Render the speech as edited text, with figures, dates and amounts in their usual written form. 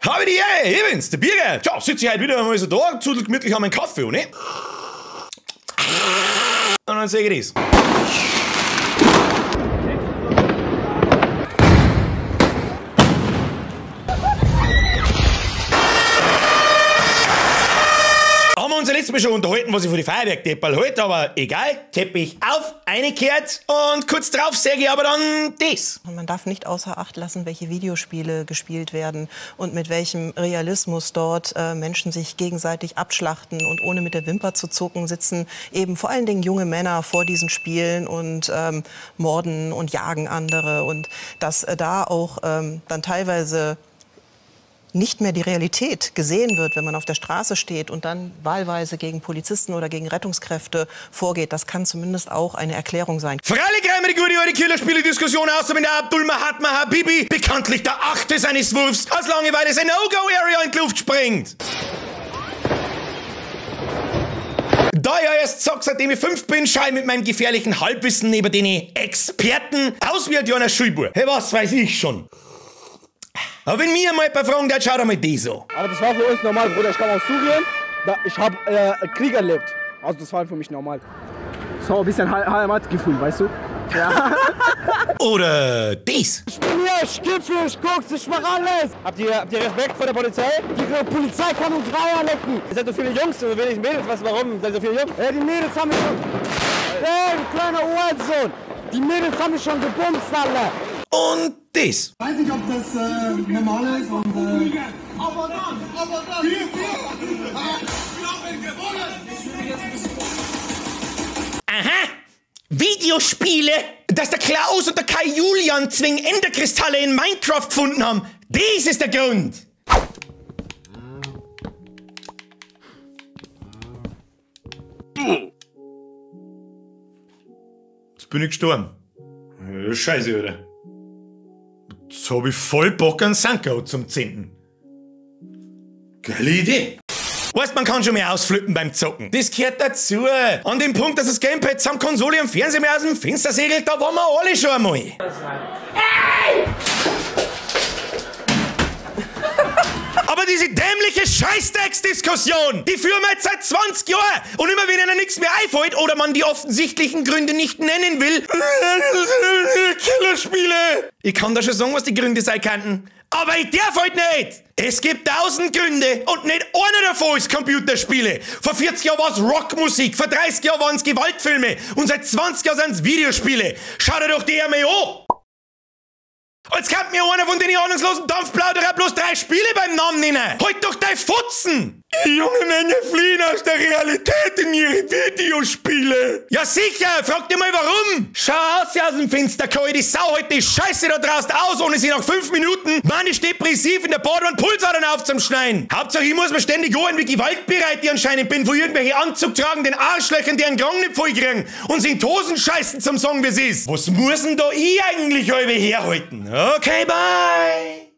Habe die Ehre, ich bin's, der Birger. Tja, sitze ich heute wieder einmal so da, zudel gemütlich an meinen Kaffee, ne? Und dann sehe ich das. Haben wir uns ja letztes Mal schon unterhalten, was ich von den Feuerwerkdepperl halte, aber egal, Teppich auf, eingekehrt und kurz drauf sage ich aber dann das. Und man darf nicht außer Acht lassen, welche Videospiele gespielt werden und mit welchem Realismus dort Menschen sich gegenseitig abschlachten und ohne mit der Wimper zu zucken sitzen eben vor allen Dingen junge Männer vor diesen Spielen und morden und jagen andere und dass da auch dann teilweise nicht mehr die Realität gesehen wird, wenn man auf der Straße steht und dann wahlweise gegen Polizisten oder gegen Rettungskräfte vorgeht. Das kann zumindest auch eine Erklärung sein. Freilich reimen die gute alte Killerspiele-Diskussion aus, wenn der Abdul Mahatma Habibi, bekanntlich der Achte seines Wurfs, aus Langeweile sein No-Go-Area in die Luft springt. Da ich ja erst sag, seitdem ich 5 bin, schau ich mit meinem gefährlichen Halbwissen neben den Experten aus wie ein kleiner Schulbub. Hey, was weiß ich schon. Aber wenn mir mal jemand fragen, der schaut einmal die so. Aber das war für uns normal, Bruder. Ich komme aus Syrien, ich habe Krieg erlebt. Also das war für mich normal. Das war ein bisschen Heimatgefühl, weißt du? Ja. Oder dies. Ich bin hier, ich gipfel, ich guck's, ich mach alles. Habt ihr Respekt vor der Polizei? Die Polizei kann uns reinlecken. Ihr seid so viele Jungs und so wenig Mädels. Was, warum? Seid so viele Jungs? Ja, die Mädels haben mich schon... Ey, du kleiner Uhrensohn. Die Mädels haben mich schon gebumst, alle. Und das. Ich weiß nicht, ob das normal ist und... Aber dann, wir haben gewonnen! Aha! Videospiele! Dass der Klaus und der Kai Julian zwing Enderkristalle in Minecraft gefunden haben, das ist der Grund! Jetzt bin ich gestorben. Scheiße, oder? Jetzt hab ich voll Bock an Sanko zum 10. Geile Idee. Weißt, man kann schon mehr ausflippen beim Zocken. Das gehört dazu. An dem Punkt, dass das Gamepad samt Konsole und Fernseher mehr aus dem Fenster segelt, da waren wir alle schon einmal. Ey! Aber diese dämliche Scheißdrecks-Diskussion, die führen wir jetzt seit 20 Jahren. Und immer wenn einer nichts mehr einfällt oder man die offensichtlichen Gründe nicht nennen will. Killerspiele. Ich kann da schon sagen, was die Gründe sein könnten. Aber ich darf halt nicht! Es gibt 1000 Gründe und nicht einer davon ist Computerspiele. Vor 40 Jahren war's Rockmusik, vor 30 Jahren waren's Gewaltfilme und seit 20 Jahren sind's Videospiele. Schau dir doch die Armee an! Als könnte mir einer von den ahnungslosen Dampfplauderer bloß 3 Spiele beim Namen nennen. Halt doch dein Fotzen! Die jungen Männer fliehen aus der Realität in ihre Videospiele. Ja sicher, frag dir mal warum. Schau aus dem Fenster, Kai, die Sau halt die Scheiße da draußen aus, ohne sie nach 5 Minuten manisch-depressiv in der Badewanne Pulsadern aufzuschneiden. Hauptsache, ich muss mir ständig hören, wie gewaltbereit ich anscheinend bin, von irgendwelchen Anzug tragenden Arschlöchern, die einen Krang nicht voll kriegen und sie in Hosen scheißen zum Sagen, wie es ist. Was muss denn da ich eigentlich halbe herhalten? Okay, bye!